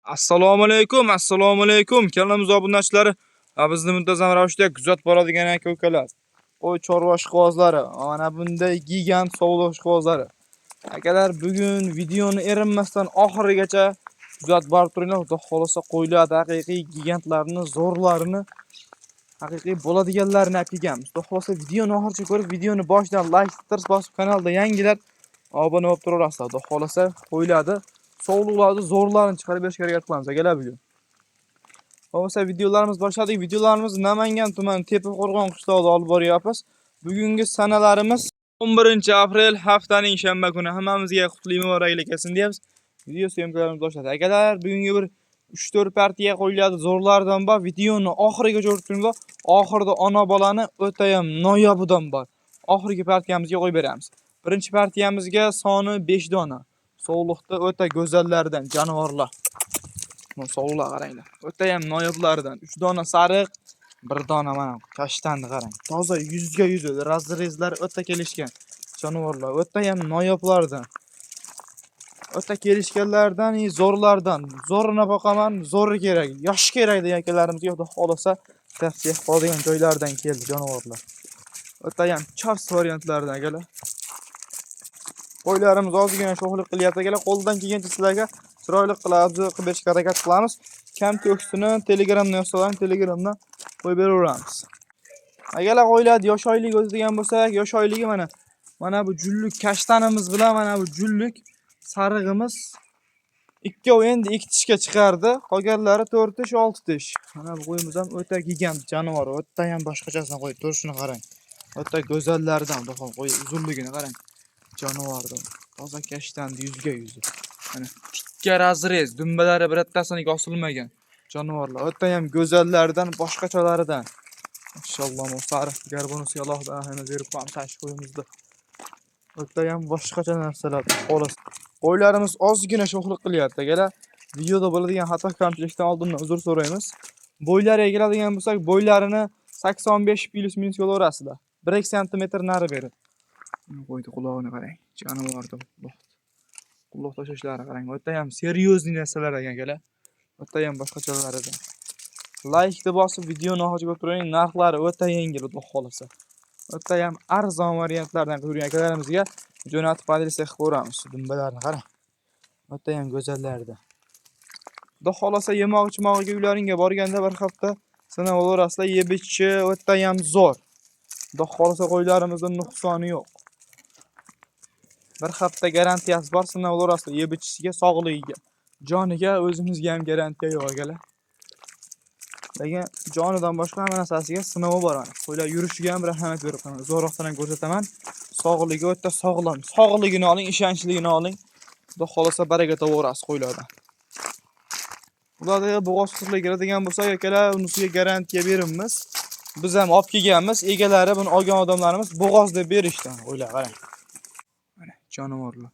Assalomu alaykum, assalomu alaykum. Kanalimiz obunachilari va bizni muntazam ravishda kuzatib boradigan aka ukalar. Qo'y chorva ishqibozlari, mana bunday gigant sovliq ishqibozlari. Akalar, bugun videoni erinmasdan oxirigacha kuzatib borib turinglar. Xudo xolasa qo'ylar haqiqiy gigantlarni, zo'rlarini, haqiqiy bo'ladiganlarini olib kelganmiz. Xudo xolasa videoni oxirigacha ko'rib, videoni boshidan like tirs bosib, kanalda yangilar obuna bo'lib turaverasizlar. Xudo xolasa qo'ylarni sovliqlarni zo'rlarini chiqarib berishga harakat qilamiz akalar bugun. Bo'lmasa videolarimiz boshladik. Videolarimizni Namangan tumani Tepaqo'rg'on qishlog'ida olib boryapmiz. Bugungi sanalarimiz 11-aprel, haftaning shanba kuni. Hammamizga qutli muboraklik kelsin deymiz. Video syomkalarimiz boshladi. Akalar, bugungi bir 3-4 partiya qo'yiladi zo'rlardan bor. Videoni oxirigacha ko'rib turinglar. Oxirida ona bolani o'tayam noyobidan bor. Oxirgi partiyamizga qo'yib beramiz. Birinchi partiyamizga soni 5 dona. Sovliqda o'ta go'zallaridan jonivorlar. Mana sovliqlar qaranglar. O'ta ham noyoblaridan 3 dona sariq, 1 dona mana kashtanni qarang. Toza yuzga yuz разрез lar o'ta kelishgan jonivorlar. O'ta ham noyoblaridan. O'ta kelishganlardan, zo'rlardan. Zo'rini boqaman, zo'ri kerak, yosh kerak degan akalarimizga xudo xolasa tavsiya qiladigan joylardan keldi jonivorlar. O'ta ham chars variantlardan akalar. Qo'ylarimiz ozgina sho'xlik qilyapti akalar. Qo'ldan kelgancha sizlarga chiroyli qilib obzor qilib berishga harakat qilamiz. Kam ko'ksini Telegramdan yozsalar, Telegramdan qo'yib beraveramiz. Akalar, qo'ylar yosh oylik o'tadigan bo'lsak, yosh oyligi mana mana bu jullik kashtanimiz bilan mana bu jullik sarig'imiz ikkov endi ikki tishga chiqardi. Qolganlari 4 tish, 6 tish. Mana bu qo'yimiz ham o'ta gigant jonivor, o'ta ham boshqachasini qo'yib turishini qarang. O'ta go'zallaridan, xudo qo'y uzunligini qarang. Jonivorni. Toza kashtanni yuzga yuzi. Mana tikka разрез, dumbalari birortasiniga osilmagan jonivorlar. O'ta ham go'zallaridan, boshqachalaridan. Inshaalloh bu sariq garbonisiga alohida ahamiyat berib qo'yamiz shu qo'yimizda. O'ta ham boshqacha narsalar xolos. Qo'ylarimiz ozgina sho'xlik qilyapti akalar. Videoda bo'ladigan xato kamchilikdan oldindan uzr so'raymiz. Bo'ylariga keladigan bo'lsak, bo'ylarini 85 плюс минус kelaverasizlar. 1-2 santimetr nari beri. Qo'ydi qulog'ini qarang. Jonivorni quloq. Quloq tashlashlari qarang. O'ta ham серьезный narsalar ekan akalar. O'ta ham boshqachalaridan. Laykni bosib videoni oxirigacha ko'rib turing. Narxlari o'ta yengil, xudo xolasa. O'ta ham arzon variantlardan qilib akalarimizga jo'natib поделиться qilib ko'ramiz. Dumbalarni qarang. O'ta ham go'zallarida. Xudo xolasa yemoq ichmog'iga uylaringga borganda bir hafta sinab olaverasizlar. Yeb ichishi o'ta ham zo'r. Xudo xolasa qo'ylarimizda nuqsoni yo'q. Bir hafta garantiyasi bor, sinab olaverasizlar. Yeb ichishiga, sog'ligiga, joniga o'zimizga ham garantiya yo'q akalar. Lekin jonidan boshqa hamma narsasiga sinovi bor mana. Qo'ylar yurishiga ham bir ahamiyat berib qo'yaman. Uzoqroqdan ham ko'rsataman. Sog'ligi o'ta sog'lom. Sog'ligini oling, ishonchligini oling. Xudo xolasa baraka topaverasiz qo'ylardan. Ularda bo'g'oz qisirlar keladigan bo'lsa, akalar, unisiga garantiya beramiz. Biz ham olib kelganmiz. Egalari buni olgan odamlarimiz bo'g'oz deb berishdi. Qo'ylar qarang. Mana jonivorlar.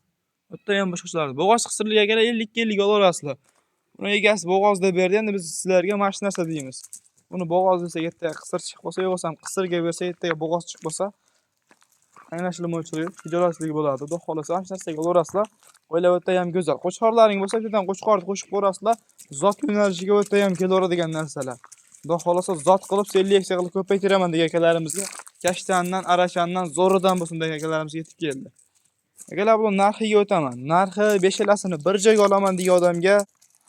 O'ta ham boshqachalar. Bo'g'oz qisirlik akalar 50 ga 50 olaverasizlar. Uni egasi bo'g'oz deb berdi. Endi biz sizlarga mana shu narsa deymiz. Uni bo'g'oz desak ertaga qisir chiqib qolsa, yo'q bo'lsam qisirga bersa ertaga bo'g'oz chiqib qolsa, anglashilmovchilik, xijolatchilik bo'ladi. Xudo xolasa mana shu narsaga olaverasizlar. Qo'ylar o'ta ham go'zal. Qo'chqorlaring bo'lsa, shundan qo'chqorni qo'shib qo'yasizlar. Zot yo'nalishiga o'ta ham kelaveradigan narsalar. Xudo xolasa zot qilib, seleksiya qilib ko'paytiraman degan akalarimizga kashtandan, arashandan, zo'ridan bo'lsin degan akalarimizga yetib keldi. Akalar, bu narxiga o'taman. Narxi beshalasini bir joyga olaman degan odamga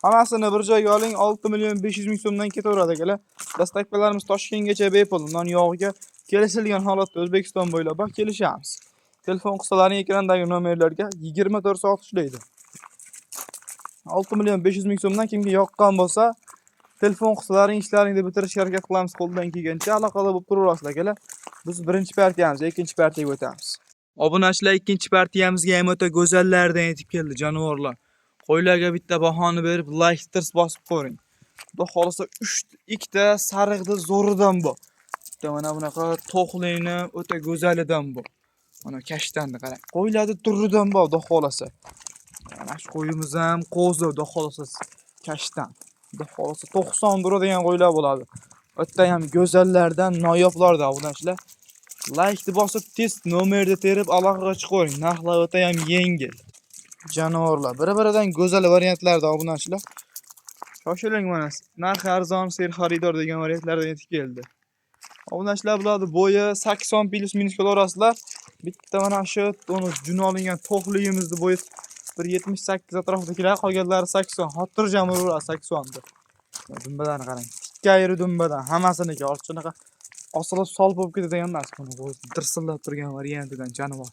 hammasini bir joyga oling, 6 million 500 ming so'mdan ketaveradi akalar. Доставка larimiz Toshkentgacha bepul, non yog'iga kelishilgan holatda O'zbekiston bo'ylab bor, kelishamiz. Telefon qilsalaring ekrandagi nomerlarga 24 soat ishlaydi. 6 million 500 ming so'mdan kimga yoqqan bo'lsa, telefon qilsalaring ishlaringni bitirishga harakat qilamiz qo'ldan kelgancha. Aloqada bo'lib turaverasizlar akalar. Biz birinchi partiyamiz, ikkinchi partiyaga o'tamiz. Obunachilar, ikkinchi partiyamizga ham o'ta go'zallardan yetib keldi jonivorlar. Qo'ylarga bitta bahoni berib like tirs bosib qo'ying. Xudo xolasa 3 ikkita sariqni zo'ridan bu. Bitta mana bunaqa to'qlikni o'ta go'zalidan bu. Mana kashtanni qarang. Qo'ylarni turidan bu, xudo xolasa. Mana shu qo'yimiz ham qo'zi, xudo xolasa kashtan. Xudo xolasa 90 turadigan qo'ylar bo'ladi. O'ta ham go'zallardan, noyoblardan obunachilar. Laykni bosib tez nomerni terib aloqaga chiqavering. Narxlar o'ta ham yengil. Jonivorlar bir-biridan go'zal variantlarda obunachilar. Shoshiling mana, narxi arzon serxaridor degan variantlardan yetib keldi. Obunachilar biladi, bo'yi 80 plus minus kelaverasizlar. Bitta mana shu uni jun olingan to'xligimizni bo'yi 1.78 atrofida keladi, qolganlari 80. Xotirjam uraveradi 80 ni. Dumbalarni qarang. Tikkayri dumbadan hammasiniki ortiqcha osilib solib bo'lib ketadigan emas. Buni o'zi dirsillab turgan variantidan jonivor.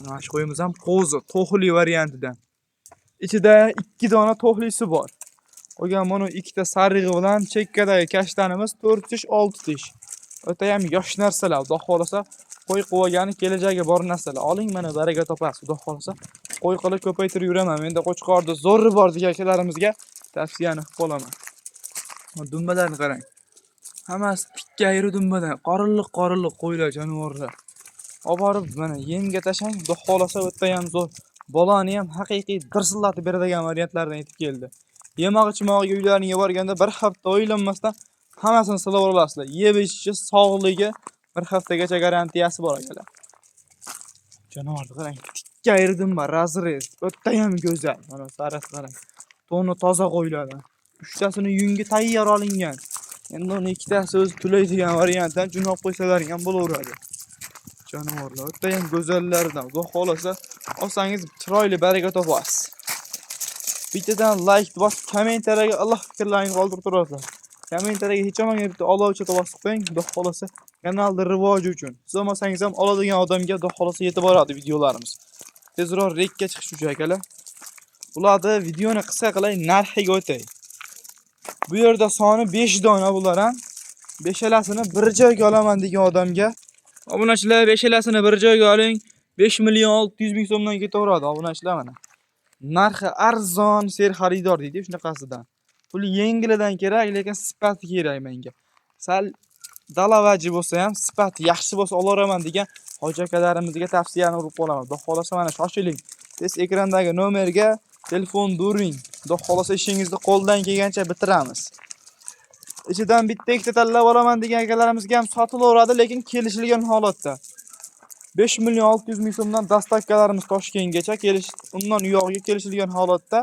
Mana shu qo'yimiz ham qo'zi, to'xli variantidan. Ichida 2 dona to'xlisi bor. Qolgan mana ikkita sarig'i bilan chekkadagi kashtanimiz 4 tish, 6 tish. O'ta ham yosh narsalar. Xudo xolasa qo'y quvagani kelajagi bor narsalar. Oling mana, baraka topasiz. Xudo xolasa qo'y qilib ko'paytirib yuraman. Menda qo'chqorda zo'ri bor degan akalarimizga tavsiyani qilib qolaman. Dumbalarni qarang. Hammasi tikkayri dumbadan, qorinliq-qorinliq qo'ylar, jonivorlar. Olib borib mana yemga tashlang, xudo xolasa o'ta ham zo'r. Bolani ham haqiqiy dirsillatib beradigan variantlardan yetib keldi. Yemoq ichmog'iga uylaringga borganda bir hafta o'ylanmasdan hammasini silab olasizlar. Yeb ichishi, sog'ligi bir haftagacha garantiyasi bor akalar. Jonivorni qarang, tikkayri dumba, razrez, o'ta ham go'zal. Mana sarasi qarang. To'ni toza qo'yiladi. Uchtasini yungi tayyor olingan. Endi uni ikkitasi o'zi to'laydigan variantdan jun olib qo'ysalaring ham bo'laveradi. Jonivorlar o'ta ham go'zallaridan. Xudo xolasa olsangiz chiroyli baraka topasiz. Bittadan like bosib, kommentariyaga Alloh fikrlaringizni qoldirib turasizlar. Kommentariyaga hech olmagan bitta olovcha bosib qo'ying, xudo xolasa kanalda rivoji uchun. Siz olmasangiz ham oladigan odamga xudo xolasa yetib boradi videolarimiz. Tezroq rekka chiqish uchun akalar. Bularni videoni qisqa qilay, narxiga o'tay. Bu yerda soni 5 dona bular ham. Beshalasini bir joyga olaman degan odamga obunachilar beshalasini bir joyga oling, 5 600 000 so'mdan ketaveradi obunachilar mana. Narxi arzon, serxaridor deydi shunaqasidan. Puli yengilidan kerak, lekin sifati kerak menga. Sal dalavaji bo'lsa ham sifati yaxshi bo'lsa olaveraman degan hoji akalarimizga tavsiyani urib qolaman. Xudo xolasa mana shoshiling. Tez ekrandagi nomerga telefon during. Xudo xolasa ishingizni qo'ldan kelgancha bitiramiz. Ichidan bitta ikkita tanlab olaman degan akalarimizga ham sotilaveradi, lekin kelishilgan holatda. 5 600 000 so'mdan dostavkalarimiz Toshkentgacha kelish, undan uyog'iga kelishilgan holatda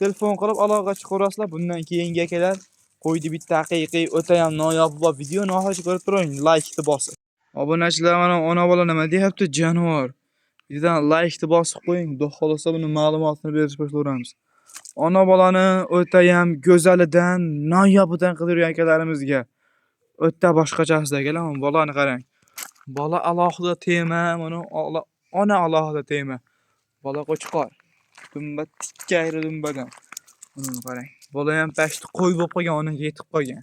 telefon qilib aloqaga chiqaverasizlar. Bundan keyingi akalar qo'ydi bitta haqiqiy o'ta ham noyob va videoni oxirigacha ko'rib turing, laykni bosib. Obunachilar mana ona bola nima deyapti jonivor. Birdan laykni bosib qo'ying, xudo xolasa buni ma'lumotini berishib boshlayveramiz. Ona bolani o'ta ham go'zalidan, noyobidan qidirgan akalarimizga o'ta boshqachasida akalar, bolani qarang. Bola alohida tema, mana ona alohida tema. Bola qo'chqor. Dumba tikkayri dumbadan. Buni qarang. Bola ham pashti qo'y bo'lib qolgan, onaga yetib qolgan.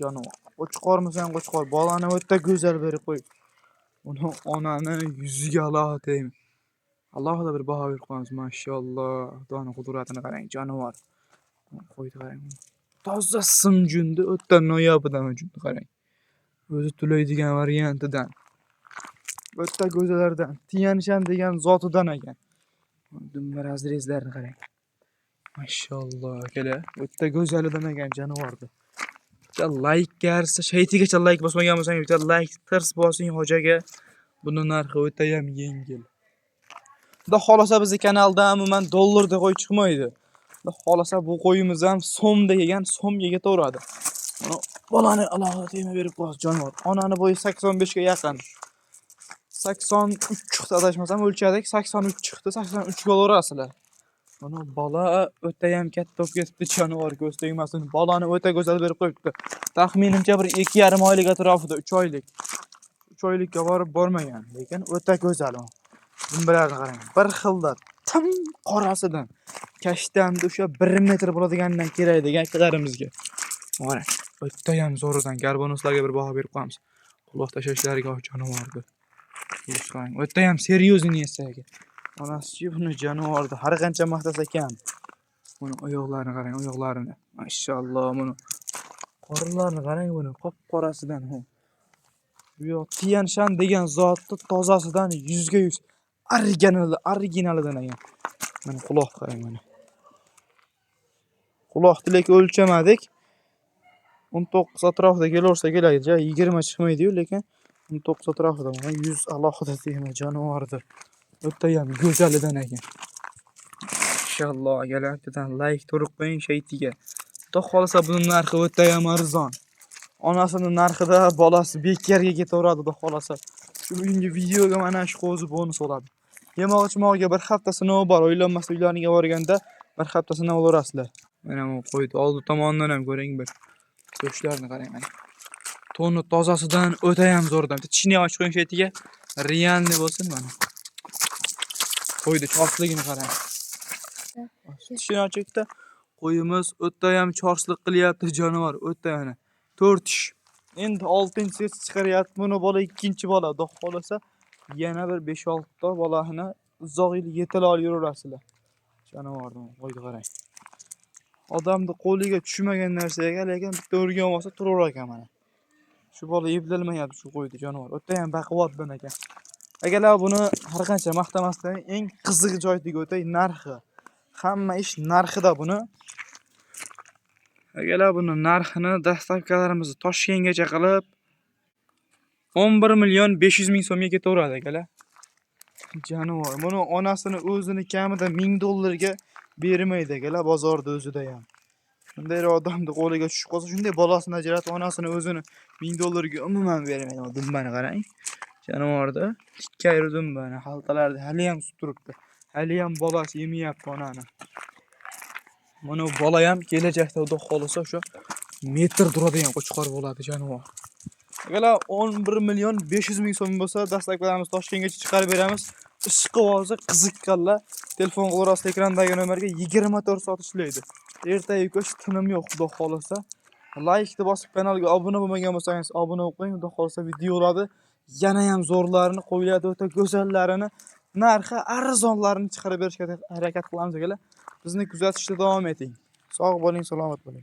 Jonivor. Qo'chqormisan qo'chqor. Bolani o'ta go'zal berib qo'y. Uni onani yuziga alohida tema. Alohida bir baho berib qo'yamiz. Mashalloh. Xudoni qudratini qarang, jonivor. Qo'ydi qarang. Toza simjunni o'ta noyobidan junni qarang. O'zi to'laydigan variantidan. O'ta go'zallardan, Tiyanshan degan zotidan ekan. Dumba razrezlarini qarang. Mashalloh akalar, o'ta go'zalidan ekan jonivorni. Bitta laykka arsa, shaytigacha layk bosmagan bo'lsangiz, bitta layk tirs bosing hojaga. Buni narxi o'ta ham yengil. Xudo xolasa bizni kanalda umuman dollarda qo'y chiqmaydi. Xudo xolasa bu qo'yimiz ham so'mda kelgan, so'mga ketaveradi. Mana bolani alohida tema berib qo'yasiz jonivor. Onani bo'yi 85 ga yaqin. 83 chiqdi adashmasam o'lchadik, 83 chiqdi, 83 ga olaverasizlar. Mana bola o'ta ham katta bo'lib ketibdi jonivor, ko'z tegmasin. Bolani o'ta go'zal berib qo'yibdi. Taxminimcha bir 2,5 oylik atrofida, 3 oylik. 3 oylikka borib bormagan, lekin o'ta go'zal u. Dumbalarni qarang. Bir xilda tim qorasidan. Kashtamda o'sha 1 metr bo'ladigandan kerak degan akalarimizga. Qarang, o'ta ham zo'ridan garbonoslarga bir baho berib qo'yamiz. Quloq tashlashlariga jonivorni. Qarang, o'ta ham серьезный narsa ekan. Onasi buni jonivorni har qancha maqtasa kam. Buni oyoqlarini qarang, oyoqlarini. Mashalloh, buni qorinlarini qarang buni, qop-qorasidan. Bu yoq Tiyanshan degan zotni tozasidan 100% originalidan ekan. Mana quloq qarang mana. Quloqni lekin o'lchamadik. 19 atrofida kelaversa keladi, ja 20 chiqmaydi-yu, lekin 19 atrofida mana 100 alohida tema jonivordir. O'ta ham go'zalidan ekan. Mashalloh, akalar, bittadan layk turib qo'ying shaytiga. Xudo xohlasa buni narxi o'tayam arzon. Onasini narxida bolasi bekarga ketaveradi, xudo xohlasa. Shu bugungi videoga mana shu qo'zi bonus oladi. Yemoq ichmog'iga bir hafta sinovi bor. O'ylanmasa uylaringga borganda bir hafta sinov olasizlar. Mana bu qo'ydi. Oldi tomonidan ham ko'ring bir. Go'shtlarni qarang mana. To'ni tozasidan o'tayam zo'rdan. Tishini ham ochib qo'ying shaytiga. Realniy bo'lsin mana. Qo'ydi chorsligini qarang. Tishini ochikda qo'yimiz o'tayam chorslik qilyapti jonivor. O'ta yana. 4 tish. Endi 6-chisi chiqaryapti. Buni bola 2-chi bola. Xudo xohlasa yana bir 5-6 ta bolasini uzoq yil yetala olib yuraverasizlar. Jonivorni qo'ydi qarang. Odamni qo'liga tushmagan narsaga lekin bitta urgan bo'lsa turaverar ekan mana. Shu bola eplolmayapti shu qo'ydi jonivor. O'ta ham baquvvatdan ekan. Akalar buni har qancha maqtamasdan eng qiziq joyiga o'tay narxi. Hamma ish narxida buni. Akalar buni narxini dastavkalarimizni Toshkentgacha qilib 11 million 500 ming so'mga ketaveradi akalar. Jonivor. Buni onasini o'zini kamida 1000 dollarga bermaydi akalar bozorda o'zida ham. Bunday odamni qo'liga tushib qolsa, shunday bolasini ajratib, onasini o'zini 1000 dollarga umuman bermaydi. Dumbani qarang. Jonivorda tikkayri dumbani xaltalarda hali ham sut turibdi. Hali ham bolasi yemayapti onani. Mana bu bola ham kelajakda xudo xohlasa o'sha metr turadigan qo'chqor bo'ladi jonivor. Akalar 11 million 500 ming so'm bo'lsa, dastlabkilarimiz Toshkentgacha chiqarib beramiz. Ishqibozi qiziqqanlar telefon qilaverasiz ekrandagi nomerga 24 soat ishlaydi. Ertayu kech tinim yo'q xudo xohlasa. Laykni bosib kanalga obuna bo'lmagan bo'lsangiz obuna bo'lib qo'ying. Xudo xohlasa videolarni yana ham zo'rlarini qo'yiladi, o'ta go'zallarini, narxi arzonlarini chiqarib berishga harakat qilamiz akalar. Bizni kuzatishda davom eting. Sog' bo'ling, salomat bo'ling.